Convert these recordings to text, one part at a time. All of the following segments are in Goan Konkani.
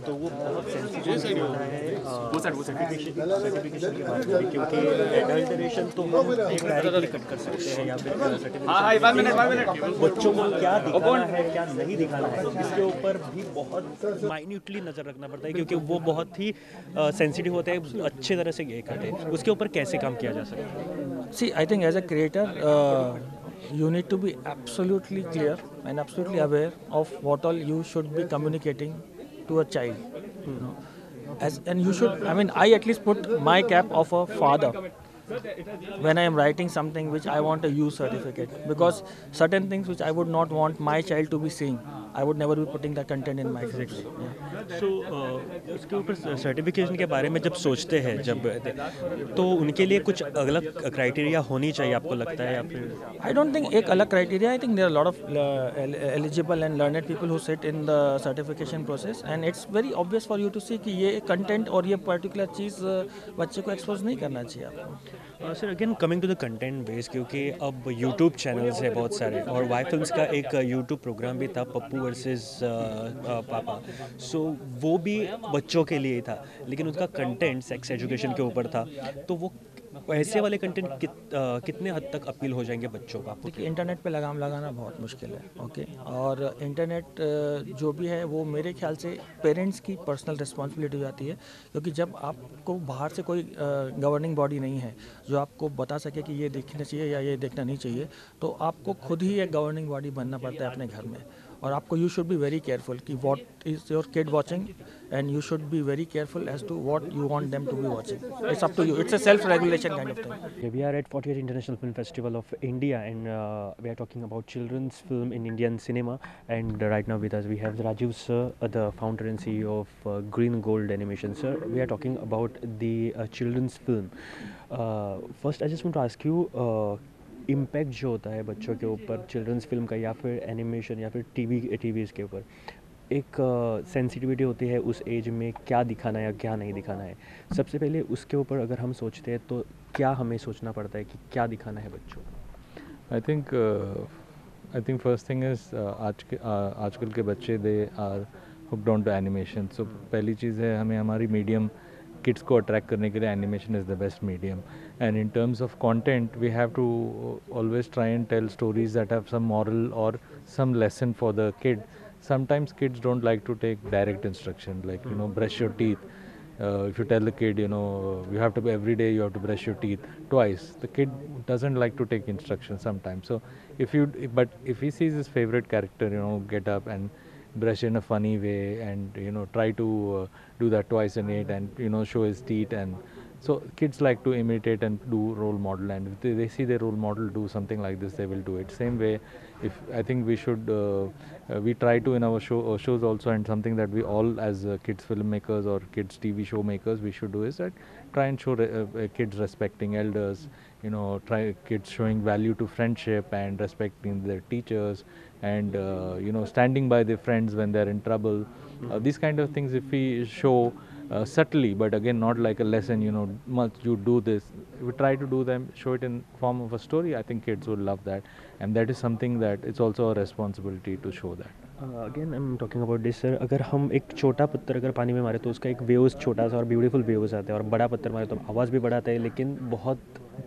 तो वो बहुत सेंसिटिव होता है सर्टिफिकेशन के बारे में, क्योंकि एडल्टरेशन तो हम डायरेक्टली कट कर सकते हैं या फिर सर्टिफिकेशन बच्चों को क्या दिखाना है क्या नहीं दिखाना है इसके ऊपर भी बहुत माइन्यूटली नज़र रखना पड़ता है, क्योंकि वो बहुत ही सेंसिटिव होते हैं, अच्छे तरह से ये करते हैं। उसके ऊपर कैसे काम किया जा सकता है? See, I think as a creator you need to be absolutely clear and absolutely aware of what all you should be communicating to a child, you know, as and you should, I mean, I at least put my cap of a father when I am writing something which I want a U certificate, because certain things which I would not want my child to be seeing, I would never be putting that content in my script. Yeah. So उसके ऊपर सर्टिफिकेशन के बारे में जब सोचते हैं जब, तो उनके लिए कुछ अलग क्राइटेरिया होनी चाहिए आपको लगता है या फिर? I don't think एक अलग criteria. I think there are lot of eligible and learned people who sit in the certification process and it's very obvious for you to see कि ये कंटेंट और ये पर्टिकुलर चीज़ बच्चे को एक्सपोज नहीं करना चाहिए आपको। Sir again coming to the content base, क्योंकि अब यूट्यूब चैनल्स है बहुत सारे और वाई फिल्म्स का एक यूट्यूब प्रोग्राम भी था पप्पू वर्सेस पापा, सो वो भी बच्चों के लिए ही था, लेकिन उसका कंटेंट सेक्स एजुकेशन के ऊपर था, तो वो ऐसे वाले कंटेंट कितने हद तक अपील हो जाएंगे बच्चों का? देखिए, इंटरनेट पे लगाम लगाना बहुत मुश्किल है, ओके, और इंटरनेट जो भी है वो मेरे ख्याल से पेरेंट्स की पर्सनल रिस्पॉन्सिबिलिटी हो जाती है, क्योंकि जब आपको बाहर से कोई गवर्निंग बॉडी नहीं है जो आपको बता सके कि ये देखना चाहिए या ये देखना नहीं चाहिए, तो आपको खुद ही एक गवर्निंग बॉडी बनना पड़ता है अपने घर में, और आपको you should be very careful कि what is your kid watching and you should be very careful as to what you want them to be watching. It's up to you, it's a self regulation kind of thing. We are at 48th International Film Festival of India and we are talking about children's film in Indian cinema, and right now with us we have Rajiv sir, the founder and CEO of Green Gold Animation. Sir, we are talking about the children's film. First I just want to ask you, impact जो होता है बच्चों के ऊपर चिल्ड्रंस फिल्म का या फिर एनिमेशन या फिर टीवीज़ के ऊपर, एक सेंसिटिविटी होती है उस एज में क्या दिखाना है या क्या नहीं दिखाना है, सबसे पहले उसके ऊपर अगर हम सोचते हैं तो क्या हमें सोचना पड़ता है कि क्या दिखाना है बच्चों को? I think first thing is आजकल के बच्चे they are hooked on to animation. So पहली चीज़ है हमें हमारी मीडियम किड्स को अट्रैक्ट करने के लिए animation is the best medium, and in terms of content we have to always try and tell stories that have some moral Aur some lesson for the kid. Sometimes kids don't like to take direct instruction, like you know, brush your teeth. If you tell the kid, you know, you have to every day you have to brush your teeth twice, the kid doesn't like to take instruction sometimes. So if he sees his favorite character, you know, get up and brush in a funny way and you know try to do that twice in it and you know show his teeth, and so kids like to imitate and do role model, and if they see their role model do something like this, they will do it. Same way, if I think we should we try to in our shows also, and something that we all as kids filmmakers or kids TV show makers we should do is that try and show kids respecting elders, you know, try kids showing value to friendship and respecting their teachers, and you know, standing by their friends when they're in trouble. These kind of things if we show subtly, but again not like a lesson, you know, must you do this. We try to do them, show it in form of a story. I think kids will love that, and that is something that it's also a responsibility to show that. Again I am talking about this sir, अगर हम एक छोटा पत्थर अगर पानी में मारे तो उसका एक वेव्स छोटा सा और ब्यूटीफुल वेव्स आते हैं, और बड़ा पत्थर मारे तो आवाज़ भी बढ़ाता है लेकिन बहुत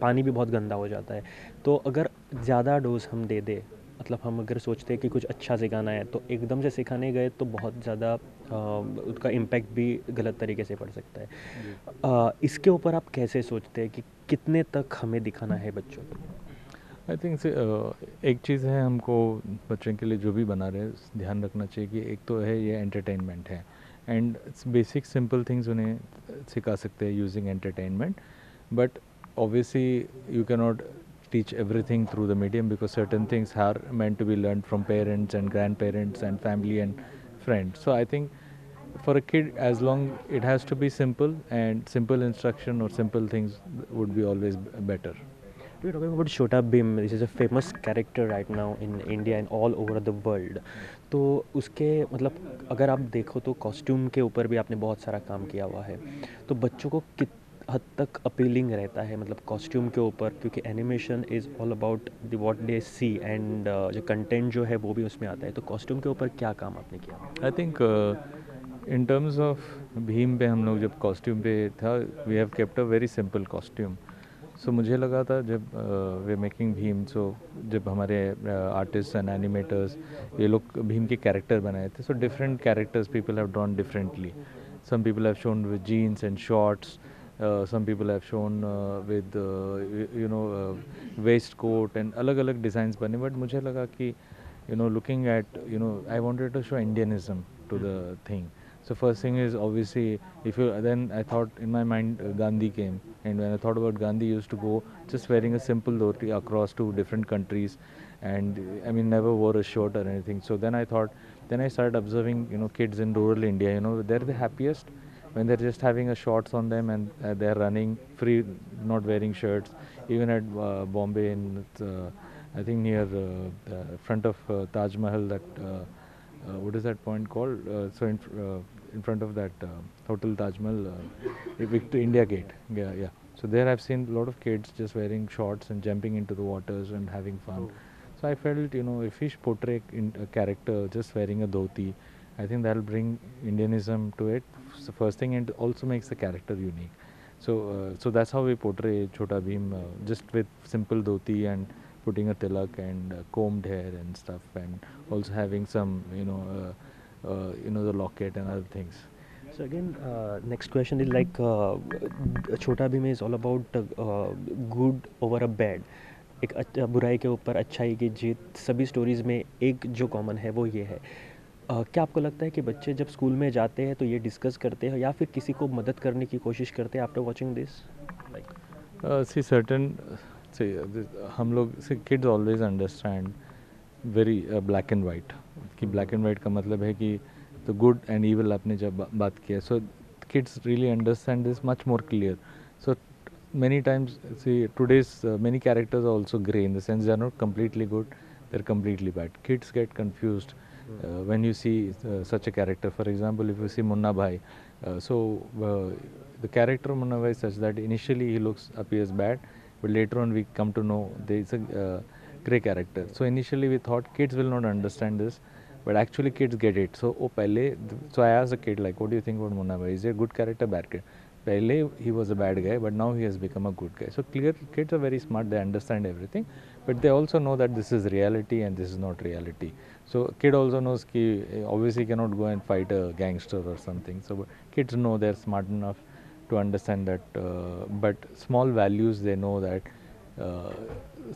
पानी भी बहुत गंदा हो जाता है। तो अगर ज़्यादा डोज हम दे दें, मतलब हम अगर सोचते हैं कि कुछ अच्छा सिखाना है तो एकदम से सिखाने गए तो बहुत ज़्यादा उसका इम्पैक्ट भी गलत तरीके से पड़ सकता है। इसके ऊपर आप कैसे सोचते हैं कि कितने तक हमें दिखाना है बच्चों को? I think एक चीज़ है, हमको बच्चों के लिए जो भी बना रहे हैं ध्यान रखना चाहिए कि एक तो है ये एंटरटेनमेंट है, एंड बेसिक सिंपल थिंग्स उन्हें सिखा सकते हैं using entertainment, but obviously you can not teach everything through the medium, because certain things are meant to be learned from parents and grandparents and family and friends. So I think for a kid, as long it has to be simple, and simple instruction or simple things would be always better. We're talking about Chhota Bheem. This is a famous character right now in India and all over the world. तो उसके मतलब अगर आप देखो तो कॉस्ट्यूम के ऊपर भी आपने बहुत सारा काम किया हुआ है, तो बच्चों को कित हद तक अपीलिंग रहता है मतलब कॉस्ट्यूम के ऊपर, क्योंकि animation is all about the what they see and जो कंटेंट जो है वो भी उसमें आता है, तो कॉस्ट्यूम के ऊपर क्या काम आपने किया? I think in terms of Bheem पे हम लोग जब कॉस्ट्यूम पे था, we have kept a very simple costume. So मुझे लगा था जब we making Bhim, सो जब हमारे आर्टिस्ट एंड एनिमेटर्स ये लोग भीम के कैरेक्टर बनाए थे, so different characters people have drawn differently. Some people have shown with jeans and shorts, some people have shown with you know waist coat and अलग अलग डिज़ाइंस बने. बट मुझे लगा कि you know looking at you know I wanted to show Indianism to the thing. So first thing is obviously if you, then I thought in my mind Gandhi came, and when I thought about Gandhi, used to go just wearing a simple dhoti across to different countries, and I mean never wore a shirt or anything. So then I thought, then I started observing, you know, kids in rural India, you know, they're the happiest when they're just having a shorts on them and they're running free, not wearing shirts. Even at Bombay in I think near the front of Taj Mahal, that what is that point called? So in front of that Hotel Taj Mahal, India Gate. Yeah, yeah. So there I've seen a lot of kids just wearing shorts and jumping into the waters and having fun. Oh. So I felt, you know, if we portray in a character just wearing a dhoti, I think that'll bring Indianism to it. So first thing, and also makes the character unique. So so that's how we portray Chhota Bheem, just with simple dhoti and putting a tilak and combed hair and stuff, and also having some, you know, the locket and other things. So again, next question is like Chhota Bheem is all about good over a bad. एक बुराई के ऊपर अच्छाई की जीत, सभी स्टोरीज़ में एक जो कॉमन है वो ये है. क्या आपको लगता है कि बच्चे जब स्कूल में जाते हैं तो ये डिस्कस करते हैं या फिर किसी को मदद करने की कोशिश करते हैं after watching this? Like see certain, see हम लोग, see kids always understand very black and white. कि ब्लैक एंड वाइट का मतलब है कि तो गुड एंड ईविल आपने जब बात किया, so kids really understand this much more clear. So many times, see today's many characters are also grey, in the sense they are not completely good, they are completely bad. Kids get confused when you see such a character. For example, if you see Munna Bhai, the character of Munna Bhai is such that initially he appears bad, but later on we come to know there is a grey character. So initially we thought kids will not understand this, but actually kids get it. So so I asked a kid, like, what do you think about Munna Bhai? Is he a good character, bad character? Pehle he was a bad guy, but now he has become a good guy. So clear, kids are very smart, they understand everything, but they also know that this is reality and this is not reality. So kid also knows ki obviously cannot go and fight a gangster or something. So kids know, they're smart enough to understand that, but small values, they know that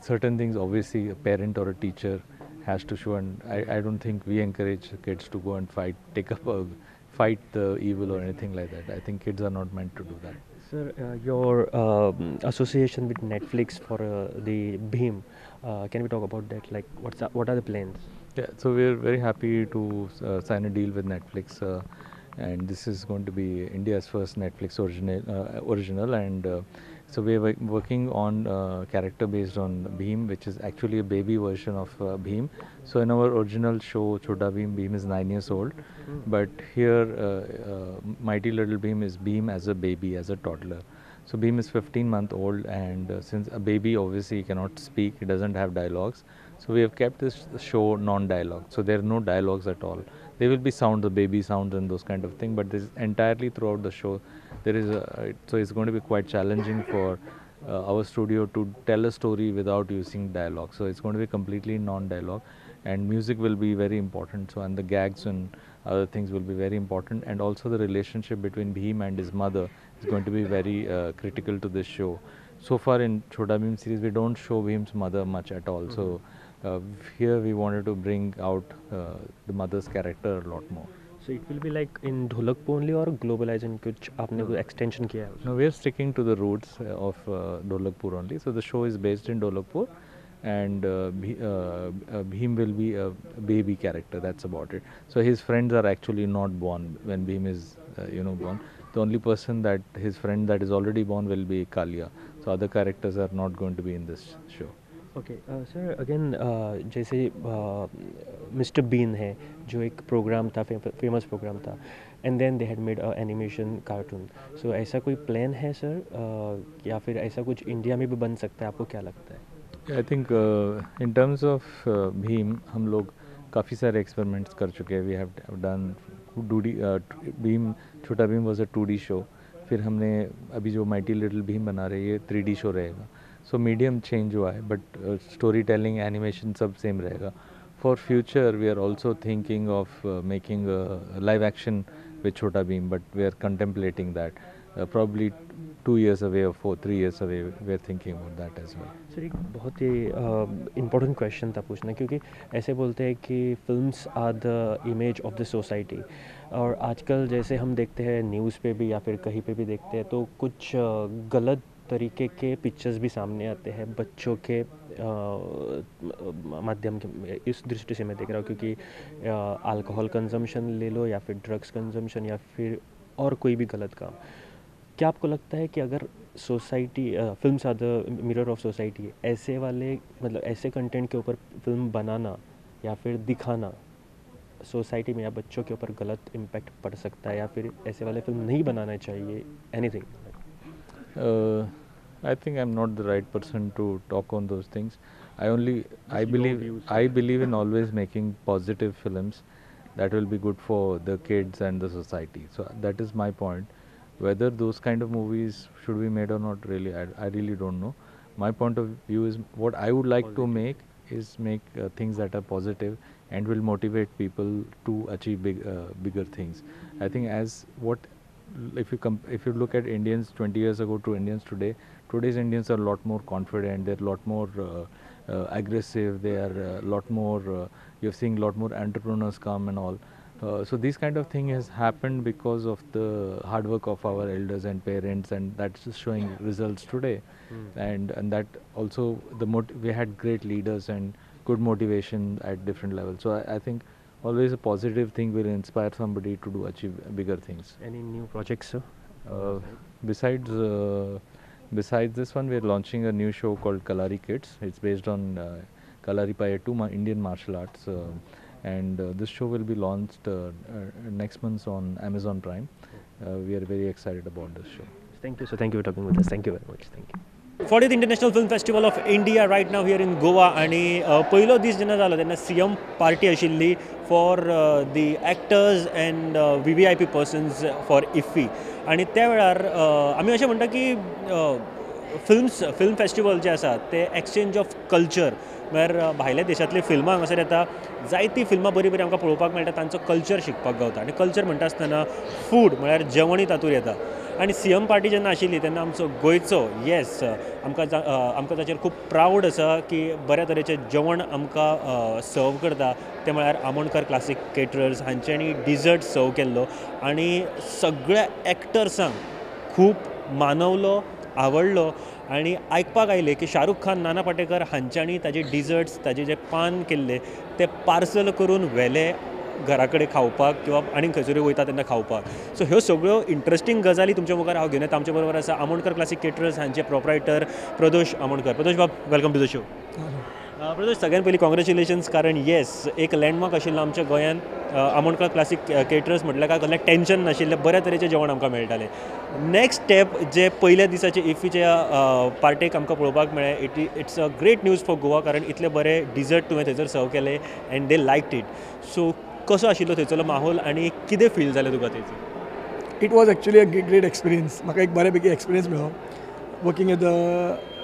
certain things obviously a parent or a teacher has to show, and I don't think we encourage kids to go and fight, take up a fight the evil or anything like that. I think kids are not meant to do that. Sir, your association with Netflix for the Bheem, can we talk about that? Like, what are the plans? Yeah, so we are very happy to sign a deal with Netflix, and this is going to be India's first Netflix original, and so we are working on a character based on Bheem, which is actually a baby version of Bheem. So in our original show Chhota Bheem, Bheem is 9 years old, but here Mighty Little Bheem is Bheem as a baby, as a toddler. So Bheem is 15-month old, and since a baby obviously cannot speak, he doesn't have dialogues. So we have kept this show non-dialogue. So there are no dialogues at all. There will be sounds, the baby sounds and those kind of thing, but this entirely throughout the show there is a, so it's going to be quite challenging for our studio to tell a story without using dialogue. So it's going to be completely non-dialogue, and music will be very important. So, and the gags and other things will be very important, and also the relationship between Bheem and his mother is going to be very critical to this show. So far in Chhota Bheem series, we don't show Bheem's mother much at all. So here we wanted to bring out the mother's character a lot more. So it will be like in Dholakpur only और ग्लोबलाइजेशन कुछ आपने कोई एक्सटेंशन किया है? No, we are sticking to the roots of Dholakpur only. So the show is based in Dholakpur and Bhim will be a baby character, that's about it. So his friends are actually not born when Bhim is born. The only person that his friend that is already born will be Kalia. So other characters are not going to be in this show. Okay, sir, again जैसे मिस्टर बीन है जो एक प्रोग्राम था, फेमस प्रोग्राम था, and then they had made a animation cartoon. So ऐसा कोई प्लान है सर, या फिर ऐसा कुछ इंडिया में भी बन सकता है, आपको क्या लगता है? I think in terms of Bheem हम लोग काफ़ी सारे एक्सपेरिमेंट्स कर चुके हैं. We have done 2D Bheem, Chhota Bheem was a 2D show. फिर हमने अभी जो माइटी लिटिल भीम बना रहे हैं, ये 3D show रहेगा. सो मीडियम चेंज हुआ है बट स्टोरी टेलिंग, एनिमेशन सब सेम रहेगा. For future we are also thinking of making live action with Chhota Bheem, but we are contemplating that probably 2 years away or 4-3 years away, we are thinking about that as well. Sir, एक बहुत ही इम्पोर्टेंट क्वेश्चन था पूछना, क्योंकि ऐसे बोलते हैं कि films are the image of the society, और आजकल जैसे हम देखते हैं न्यूज़ पे भी या फिर कहीं पे भी देखते हैं तो कुछ गलत तरीके के पिक्चर्स भी सामने आते हैं बच्चों के माध्यम के. इस दृष्टि से मैं देख रहा हूँ क्योंकि अल्कोहल कंजम्पशन ले लो या फिर ड्रग्स कंजम्पशन या फिर और कोई भी गलत काम. क्या आपको लगता है कि अगर society, films are the mirror of society, ऐसे वाले मतलब ऐसे कंटेंट के ऊपर फिल्म बनाना या फिर दिखाना सोसाइटी में या बच्चों के ऊपर गलत इम्पैक्ट पड़ सकता है, या फिर ऐसे वाले फिल्म नहीं बनाना चाहिए, anything? I think I'm not the right person to talk on those things. I believe in always making positive films that will be good for the kids and the society. So that is my point. Whether those kind of movies should be made or not, really, I really don't know. My point of view is what I would like to make is make things that are positive and will motivate people to achieve bigger things. I think as what if you look at Indians 20 years ago to Indians today, today's Indians are a lot more confident, they're a lot more aggressive, they are a lot more, you're seeing a lot more entrepreneurs come and all. So this kind of thing has happened because of the hard work of our elders and parents, and that's just showing results today. And that also we had great leaders and good motivation at different levels. So I think always a positive thing will inspire somebody to achieve bigger things. Any new projects, sir? Besides this one, we are launching a new show called Kalari Kids. It's based on Kalaripayattu, Indian martial arts. And this show will be launched next month on Amazon Prime. We are very excited about this show. Thank you, sir. Thank you for talking with us. Thank you very much. Thank you. 40th International Film Festival of India right now here in Goa, आणि पयलो दीस जेन्ना जालो तेन्ना सीएम पार्टी आशिल्ली for the actors and VVIP persons for IFFI. आनी त्या वेळार आमी अशें म्हणटा की फिल्म फेस्टिवल जे आसा ते एक्सचेंज ऑफ कल्चर, म्हळ्यार भायल्या देशांतली फिल्मां हांगासर येता, जायतीं फिल्मां बरीं बरीं आमकां पळोवपाक मेळटा, तांचो कल्चर शिकपाक गावता. आनी कल्चर म्हणटा आसतना फूड म्हळ्यार जेवणूय तातूंत येता. आनी सीएम पार्टी जेन्ना आशिल्ली तेन्ना आमचो गोंयचो, येस, आमकां ताचेर खूब प्रावड आसा की बऱ्या तरेचें जेवण आमकां सर्व करता तें म्हळ्यार आमोणकर क्लासीक केटरर्स हांच्यांनी डिजर्ट सर्व केल्लो आनी सगळ्या एक्टर्सांक खूब मानवलो, आवडलो. आनी आयकपाक आयलें की शाहरुख खान, नाना पाटेकर हांच्यांनी ताजे डिजर्ट्स, ताजे जे पान केल्ले ते पार्सल करून व्हेले घरा कडेन खावपाक किंवा आनीक खंयसरूय वयता तेन्ना खावपाक. सो ह्यो सगळ्यो इंट्रस्टींग गजाली तुमच्या मुखार हांव घेवन येता. आमच्या बरोबर आसा आमोणकर क्लासीक केटरर्स हांचे प्रोप्रायटर प्रदोष आमोणकर. प्रदोष बाब, welcome to the show. Pradosh, सगळ्यात पयलीं कॉंग्रेच्युलेशन्स, कारण येस, एक लँडमार्क आशिल्लो आमच्या गोंयांत आमोणकर क्लासीक केटरर्स म्हटल्यार काय कसलें टेंशन नाशिल्लें, बऱ्या तरेचें जेवण आमकां मेळटालें. नेक्स्ट स्टेप जे पयल्या दिसाचे इफ्फीच्या पार्टेक आमकां पळोवपाक मेळ्ळें, it's a great news for Goa, कारण इतले बरे डिजर्ट तुवें थंयसर सर्व केले and they liked it. So कसो आशिल्लो थंयसरलो माहोल आनी कितें फील जालें तुका थंयसर? It was actually a great experience. म्हाका एक बऱ्यापैकी एक्सपिरियन्स मेळ्ळो working at the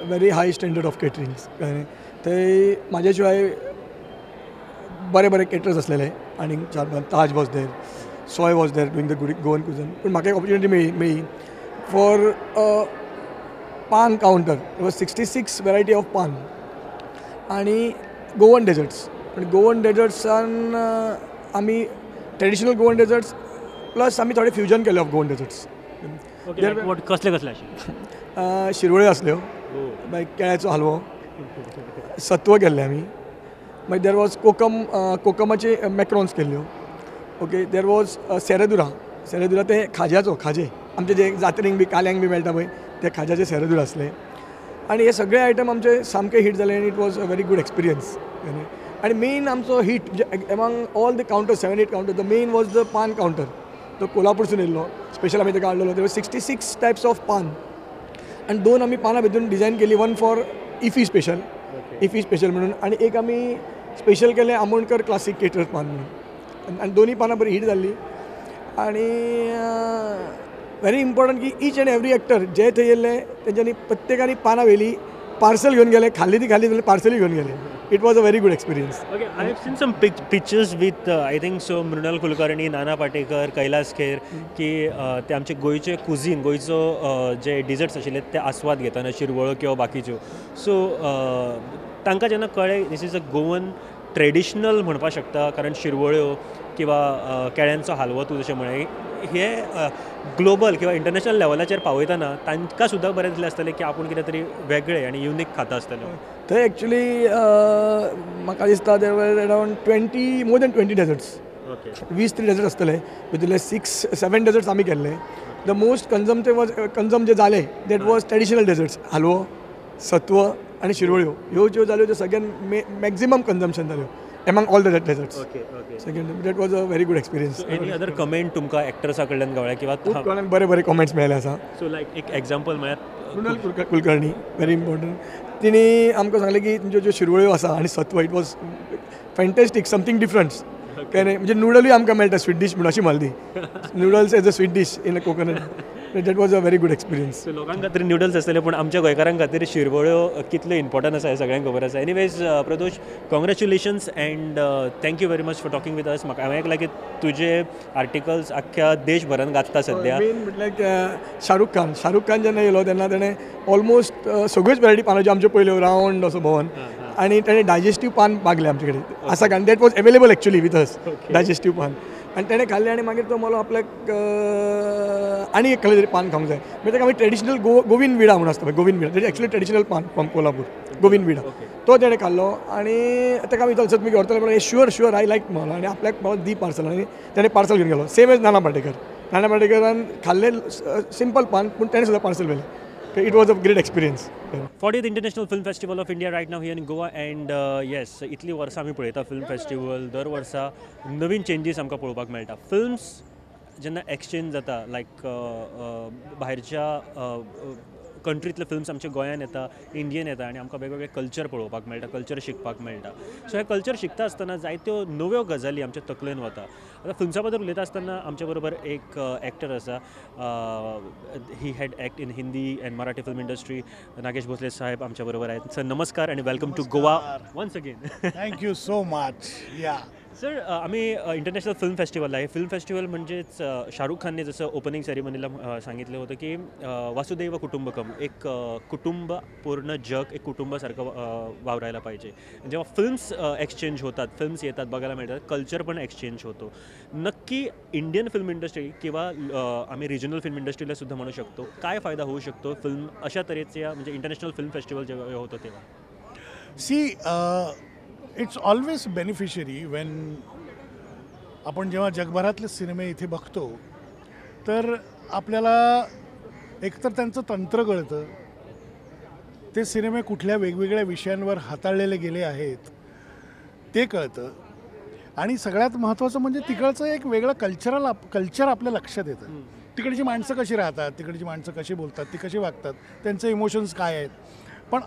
very high standard of caterings. कळ्ळें, थंय म्हाज्या शिवाय बरे बरे केटरर्स आसलेले आनी चार पांच, Taj was there, Soy was there doing the Goan cuisine. पूण म्हाका एक ऑपॉर्च्युनिटी मेळ्ळी for paan counter. It was 66 variety of paan आनी गोवन डेजर्ट्स. पूण गोवन डेजर्ट्सान आमी ट्रेडिशनल गोवन डेजर्ट्स प्लस आमी थोडे फ्युजन केले ऑफ गोवन डेजर्ट्स. कसले कसले आशिल्ले? शिरवळ्यो आसल्यो, मागीर केळ्याचो हालवो, सत्व केल्लें आमी, मागीर there was kokum, कोकमाचे मॅक्रोन्स केल्ल्यो. Okay, there was सेरेदुरा. सेरेदुरा ते खाज्याचो, खाजें आमचे जे जात्रेक बी काल्यांक बी मेळटा पळय ते खाज्याचे सेरेदुरा आसले. आनी हे सगळे आयटम आमचे सामके हीट जाले आनी it was a very good experience. आनी मेन आमचो हीट म्हणजे among all the counter 7-8 counter the main was the paan counter. तो कोल्हापूरसून येयल्लो स्पेशल आमी ताका हाडलेलो. There 66 types of paan आनी 2 आमी पानां भितून डिजायन केली, one for IFFI special, IFFI special म्हणून, आनी एक आमी स्पेशल केलें आमोणकर क्लासीक केटर पान म्हणून. आनी दोनूय पानां बरी हीट जाल्ली. आनी व्हेरी इम्पॉर्टंट की ईच एंड एवरी एक्टर जे थंय येयल्ले तेंच्यांनी प्रत्येकानी पानां व्हेली, पार्सल घेवन गेले, खाल्ली ती खाल्ली जाल्यार पार्सलूय घेवन गेले. It was a very good experience. Okay, I have seen some pictures with I think so Mrinal Kulkarni, Nana Patekar, Kailash Kher की ते आमचे गोंयचे कुझीन, गोंयचो जे डिजर्ट्स आशिल्ले ते आस्वाद घेतना, शिरवळ्यो किंवा बाकीच्यो. सो तांकां जेन्ना कळ्ळें this is a Goan traditional म्हणपाक शकता, कारण शिरवळ्यो किंवा केळ्यांचो हालवो तूं जशें म्हळें, हे ग्लोबल किंवा इंटरनॅशनल लेवलाचेर पावयतना तांकां सुद्दां बरें दिसलें आसतलें की आपूण कितें तरी वेगळें आनी युनीक खाता आसतलें. थंय एक्चुली म्हाका दिसता there were around 20, more than 20 desserts. 20 तरी डेजर्ट्स आसतले. भितरले 6-7 डेजर्ट्स आमी केल्ले. The most कन्जमटीव वॉज कन्जम जे जाले that was traditional desserts, हालवो, सत्व आनी शिरवळ्यो. ह्यो ज्यो जाल्यो त्यो सगळ्यान मॅक्झिमम कन्जम्पशन जाल्यो among all the desserts. Okay, okay. Second, that was a very good experience. So any other comment तुमकां एक्टर्सा कडल्यान गावल्या किंवा खूब कोणाक बरे बरे कमेंट्स मेळ्ळे आसा? सो लायक एक एग्जाम्पल म्हळ्यार मृणाल कुलकर्णी, व्हेरी इम्पॉर्टंट. तिणी आमकां सांगलें की तुमच्यो ज्यो शिरवळ्यो आसा आनी सत्व, it was fantastic, something different. कळ्ळें, म्हणजे नुडलूय आमकां मेळटा स्वीट डीश म्हणून अशी म्हणली, noodles as a sweet dish in a coconut. That was a very good experience. So लोकां खातीर न्यूडल्स आसतले पूण आमच्या गोंयकारां खातीर शिरवळ्यो कितल्यो इम्पॉर्टंट आसा हें सगळ्यांक खबर आसा. Anyways Pradosh, congratulations and thank you very much for talking with us. म्हाका हांवें आयकलां की तुजे आर्टिकल्स आख्ख्या देशभरान गाजता सद्या. मेन म्हटल्यार शाहरुख खान. शाहरुख खान जेन्ना येयलो तेन्ना तेणें ऑलमोस्ट सगळ्योच वेरायटी पानाच्यो आमच्यो पयल्यो, रावंड असो भोंवन, आनी तेणें डायजेस्टीव पान मागलें आमचे कडेन आसा कारण that was available actually with us, digestive paan. आनी तेणें खाल्लें आनी मागीर तो म्हणलो आपल्याक आनी एक कसलें तरी पान खावंक जाय. मागीर ताका आमी ट्रेडिशनल गोविंद विडा म्हणून आसता पळय, Govind Vida, that is actually traditional paan from Kolhapur, Govind Vida, तो तेणें खाल्लो. आनी ताका आमी विचारलें, सर तुमी व्हरतले? म्हणलें शुअर शुअर, I लायक म्हणलो. आनी आपल्याक म्हाका दी पार्सल, आनी तेणें पार्सल घेवन गेलो. Same as Nana Patekar. नाना पाटेकरान खाल्लें सिंपल पान पूण तेणें सुद्दां पार्सल व्हेलें. It was a great experience. 40th International Film Festival of India right now here in Goa and yes, इतली वर्सां आमी पळयता फिल्म फेस्टिवल, दर वर्सा नवीन चेंजीस आमकां पळोवपाक मेळटा. फिल्म्स जेन्ना एक्सचेंज जाता, लायक भायरच्या कंट्रींतले फिल्म्स आमच्या गोंयान येता, इंडियन येता आनी आमकां वेगवेगळे कल्चर पळोवपाक मेळटा, कल्चर शिकपाक मेळटा. सो हें कल्चर शिकता आसतना जायत्यो नव्यो गजाली आमच्या तकलेन वता. आतां फिल्म्सा बद्दल उलयता आसतना आमच्या बरोबर एक एक्टर आसा, he had act in Hindi and Marathi film industry, Nagesh Bhosle साहेब आमच्या बरोबर आहेत. सर नमस्कार आनी welcome to Goa once again. Thank you so much. Yeah sir, आम्ही इंटरनॅशनल फिल्म फेस्टिवल आहे. फिल्म फेस्टिवल म्हणजेच शाहरुख खानने जसं ओपनिंग सेरेमनीला सांगितलं होतं की वासुदैव कुटुंबकम, एक कुटुंब, पूर्ण जग एक कुटुंबासारखं वावरायला पाहिजे. जेव्हा फिल्म्स एक्सचेंज होतात, फिल्म्स येतात बघायला मिळतात, कल्चर पण एक्सचेंज होतो. नक्की इंडियन फिल्म इंडस्ट्री किंवा आम्ही रिजनल फिल्म इंडस्ट्रीला सुद्धा म्हणू शकतो, काय फायदा होऊ शकतो फिल्म अशा तऱ्हेच्या म्हणजे इंटरनॅशनल फिल्म फेस्टिवल जेव्हा होतं तेव्हा? See, it's always beneficiary when आपण जेव्हा जगभरातले सिनेमे इथे बघतो तर आपल्याला एकतर त्यांचं तंत्र कळतं, ते सिनेमे कुठल्या वेगवेगळ्या विषयांवर हाताळलेले गेले आहेत ते कळतं, आणि सगळ्यात महत्त्वाचं म्हणजे तिकडचं एक वेगळं कल्चर आपल्या लक्षात येतं. तिकडची माणसं कशी राहतात, तिकडची माणसं कशी बोलतात, ती कशी वागतात, त्यांचे इमोशन्स काय आहेत. पण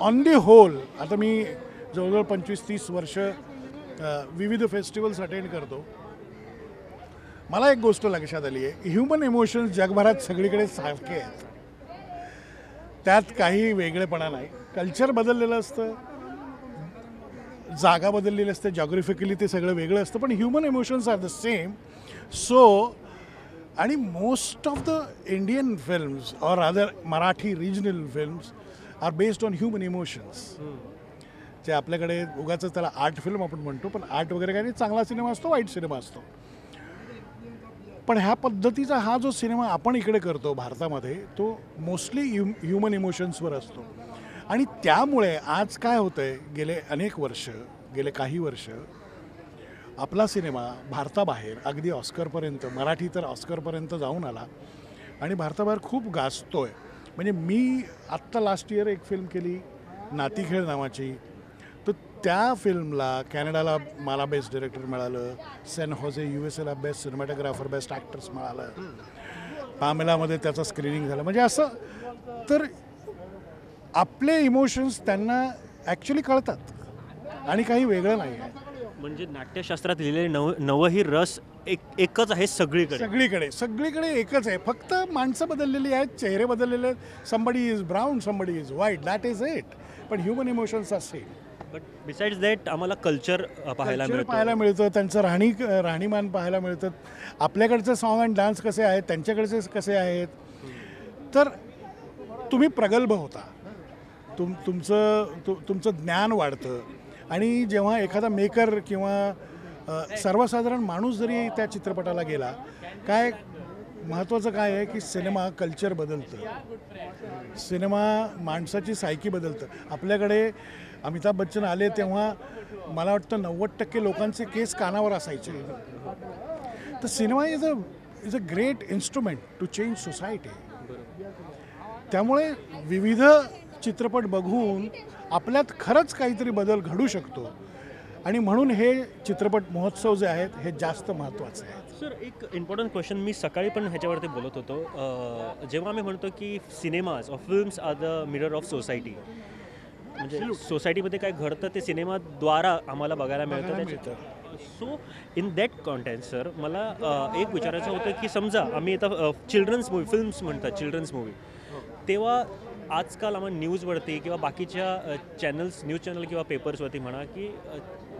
ऑन the hole आता मी जवळजवळ 25-30 वर्ष विविध फेस्टिवल्स अटेंड करतो. मला एक गोष्ट लक्षात आली आहे, ह्युमन इमोशन्स जगभरात सगळीकडे सारखे आहेत, त्यात काही वेगळेपणा नाही. कल्चर बदललेलं असतं, जागा बदललेली असते, जॉग्राफिकली ते सगळं वेगळं असतं, पण human emotions are the same. So आणि most of the Indian films or other Marathi regional films are based on human emotions. जे आपल्याकडे उगाच त्याला आर्ट फिल्म आपण म्हणतो, पण आर्ट वगैरे काही नाही, चांगला सिनेमा असतो, वाईट सिनेमा असतो. पण ह्या पद्धतीचा हा जो सिनेमा आपण इकडे करतो भारतामध्ये तो मोस्टली ह्युमन इमोशन्सवर असतो. आणि त्यामुळे आज काय होतं आहे, गेले अनेक वर्ष, गेले काही वर्ष आपला सिनेमा भारताबाहेर अगदी ऑस्करपर्यंत, मराठी तर ऑस्करपर्यंत जाऊन आला आणि भारताबाहेर खूप गाजतो आहे. म्हणजे मी आत्ता लास्ट इयर एक फिल्म केली नातीखेळ नावाची, तर त्या फिल्मला कॅनडाला मला बेस्ट डिरेक्टर मिळालं, सॅन होजे USA ला बेस्ट सिनेमॅटोग्राफर, बेस्ट ॲक्टर्स मिळालं, पामेलामध्ये त्याचं स्क्रीनिंग झालं. म्हणजे असं तर आपले इमोशन्स त्यांना ॲक्च्युली कळतात आणि काही वेगळं नाही आहे. म्हणजे नाट्यशास्त्रात लिहिलेले नवही रस एकच आहे सगळीकडे, सगळीकडे सगळीकडे एकच आहे. फक्त माणसं बदललेली आहेत, चेहरे बदललेले आहेत. Somebody is brown, somebody is white, that is it. पण human emotions are same. But besides that आम्हाला कल्चर पाहायला मिळतं, पाहायला मिळतं, त्यांचं राहणीमान पाहायला मिळतं, आपल्याकडचं सॉन्ग अँड डान्स कसे आहेत, त्यांच्याकडचे कसे आहेत. तर तुम्ही प्रगल्भ होता, तुमचं ज्ञान वाढतं. आणि जेव्हा एखादा मेकर किंवा सर्वसाधारण माणूस जरी त्या चित्रपटाला गेला, काय महत्त्वाचं काय आहे की सिनेमा कल्चर बदलतं, सिनेमा माणसाची सायकी बदलतं. आपल्याकडे अमिताभ बच्चन आले तेव्हा मला वाटतं 90% लोकांचे केस कानावर असायचे. तर cinema is a great instrument to change society. त्यामुळे विविध चित्रपट बघून आपल्यात खरंच काहीतरी बदल घडू शकतो आणि म्हणून हे चित्रपट महोत्सव जे आहेत हे जास्त महत्त्वाचे आहेत. सर, एक इम्पॉर्टंट क्वेश्चन, मी सकाळी पण ह्याच्यावरती बोलत होतो. जेव्हा आम्ही म्हणतो की cinemas or films are the mirror of society, म्हणजे सोसायटीमध्ये काय घडतं ते सिनेमाद्वारा आम्हाला बघायला मिळतं. So in that content sir, मला एक विचारायचं होतं की समजा आम्ही आता चिल्ड्रन्स मूवी फिल्म्स म्हणतात, चिल्ड्रन्स मूवी, तेव्हा आजकाल आम्हाला न्यूजवरती किंवा बाकीच्या चॅनल्स, न्यूज चॅनल किंवा पेपर्सवरती म्हणा की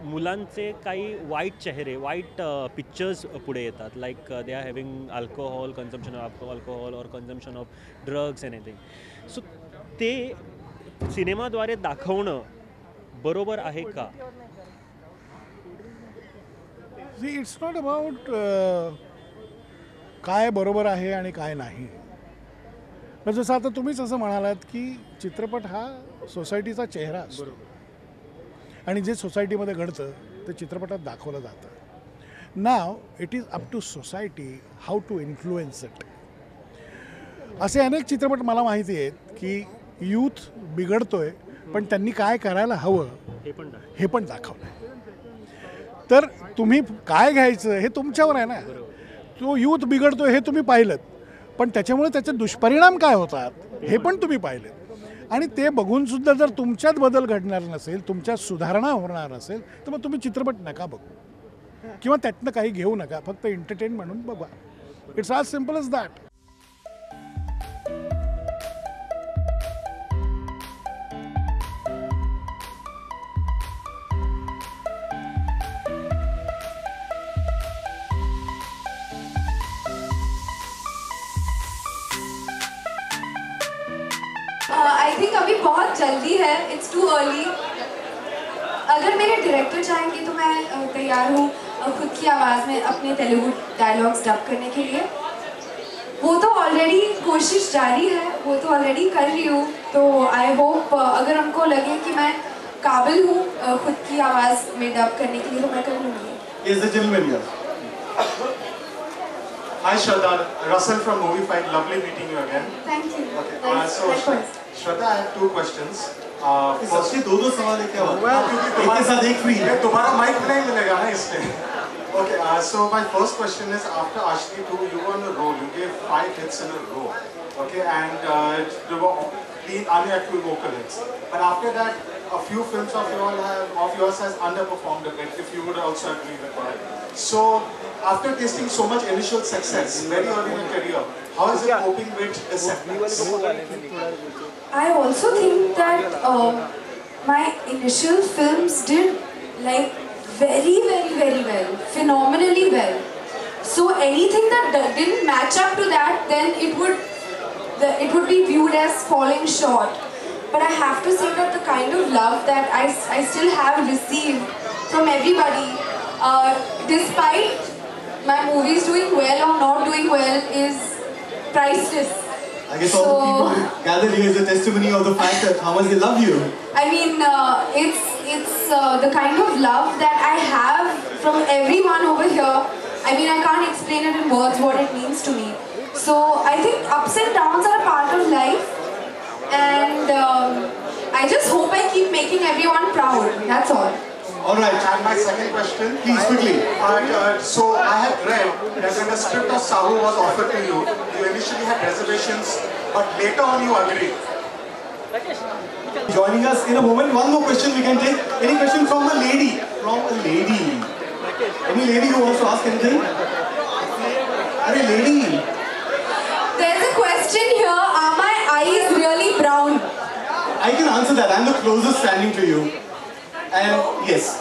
मुलांचे काही वाईट चेहरे, वाईट पिक्चर्स पुढे येतात, like they are having alcohol, consumption of alcohol or consumption of drugs, anything. So ते सिनेमाद्वारे दाखवणं बरोबर आहे का? It's not about काय बरोबर आहे आणि काय नाही. जसं आता तुम्हीच असं म्हणालात की चित्रपट हा सोसायटीचा चेहरा असतो आणि जे सोसायटीमध्ये घडतं ते चित्रपटात दाखवलं जातं. Now it is up to society how to influence it. असे अनेक चित्रपट मला माहिती आहेत की यूथ बिघडतोय पण त्यांनी काय करायला हवं हे पण दाखवलं आहे. तर तुम्ही काय घ्यायचं हे तुमच्यावर आहे ना. तो यूथ बिघडतोय हे तुम्ही पाहिलं, पण त्याच्यामुळे त्याचे दुष्परिणाम काय होतात हे पण तुम्ही पाहिले आणि ते बघूनसुद्धा जर तुमच्यात बदल घडणार नसेल, तुमच्यात सुधारणा होणार नसेल, तर मग तुम्ही चित्रपट नका बघू किंवा त्यातनं काही घेऊ नका, फक्त एंटरटेन म्हणून बघा. It's as simple as that. I think अभी बहुत जल्दी है, it's too early. अगर मेरे डायरेक्टर चाहेंगे तो मैं तैयार हूँ खुद की आवाज़ में अपने तेलुगु डायलॉग्स डब करने के लिए. वो तो ऑलरेडी कोशिश जारी है, वो तो ऑलरेडी कर रही हूँ. तो I hope अगर उनको लगे कि मैं काबिल हूँ खुद की आवाज़ में डब करने के लिए तो मैं कर लूँगी. Is the gentleman here? Hi Shraddha, Russell from Movie Fight. Lovely meeting you again. Thank you. Okay. So Shraddha, I have two questions. First, दो सवाल है क्या बात? एक के साथ एक फ्री है. तुम्हारा माइक नहीं मिलेगा ना इसलिए. Okay. So my first question is, after Aashiqui 2, you were on a roll. You gave 5 hits in a row. Okay, and there were clean, unequivocal hits. But after that, a few films of yours has underperformed a bit. If you would also agree with that. So after tasting so much initial success very early in your career, how is it coping with the setbacks? I also think that my initial films did like very, very, very well, phenomenally well. So anything that didn't match up to that, then it would be viewed as falling short. But I have to say that the kind of love that I still have received from everybody, despite my movies doing well or not doing well, is priceless. I guess all the people who gathered here is a testimony of the fact that how much they love you. I mean, it's the kind of love that I have from everyone over here. I mean, I can't explain it in words what it means to me. So I think ups and downs are a part of life, and I just hope I keep making everyone proud. That's all. All right. And my second question, please quickly. So I have read that when the script of Saaho was offered to you, you initially had reservations, but later on you agreed. Joining us in a moment. One more question we can take. Any question from a lady? From a lady. Any lady who wants to ask anything? Are lady? There's a question here. Are my eyes really brown? I can answer that. I'm the closest standing to you. And yes.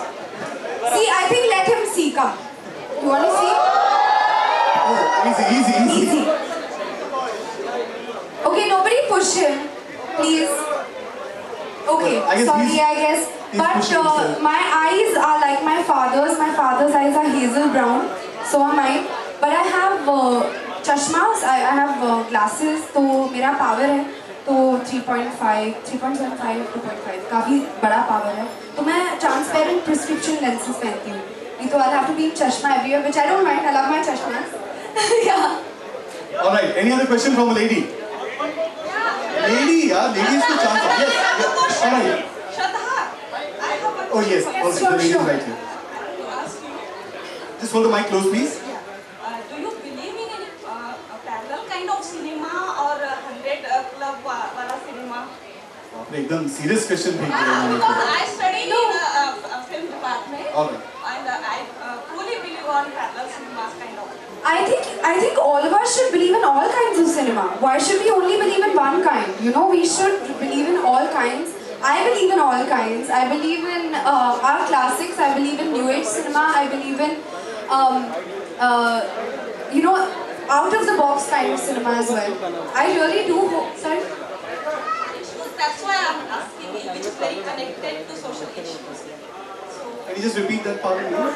See, I think let him see. Come. You want to see? Oh, easy, easy, easy. Easy. Okay, nobody push him, please. Okay, well, I guess sorry, I guess. But my eyes are like my father's. My father's eyes are hazel brown, so are mine. But I have chashmas, I have glasses, so मेरा power है. तो 3.5, 3.75, 2.5 काफ़ी बड़ा पावर है. तो मैं ट्रांसपेरेंट प्रिस्क्रिप्शन लेंसेज पहनती हूँ. नहीं तो I'll have to be in chashma everywhere, which I don't mind. I love my chashmas. Yeah. All right. Any other question from a lady? Yeah. Lady, yeah, ladies co chance. Yes. Yeah. All right. Shraddha, I have a Oh yes. Yes, all right. Sure, the lady sure. is right here. I want to ask you. Just hold the mic close, please. Yeah. Do you believe in any parallel kind of cinema or 100 club wala cinema? आपने एकदम serious question फेंक दिया मैंने Because तो. I study in a film department. All right. And I truly believe on parallel cinemas kind of. I think all of us should believe in all kinds of cinema. Why should we only believe in one kind? You know, we should believe in all kinds. I believe in all kinds. I believe in our classics. I believe in new age cinema. I believe in you know, out of the box kind of cinema as well. I really do hope. Sorry. That's why I'm asking you, which is very connected to social issues. So, can you just repeat that part again?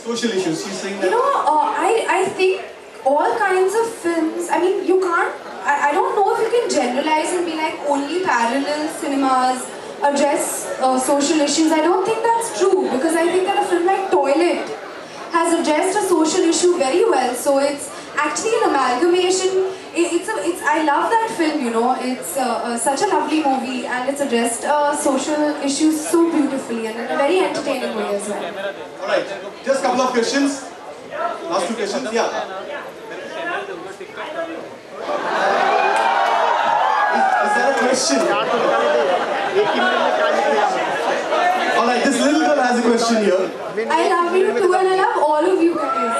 Social issues. She's saying that. You know, I think all kinds of films. I mean, you can't. I don't know if you can generalize and be like only parallel cinemas address social issues. I don't think that's true, because I think that a film like Toilet has addressed a social issue very well. So it's actually an amalgamation. I love that film, you know. It's such a lovely movie, and it's addressed social issues so beautifully and in a very entertaining way as well. All right, just a couple of questions. Last two questions, yeah. Is that a question? All right, this little girl has a question here. I love you too, and I love all of you guys.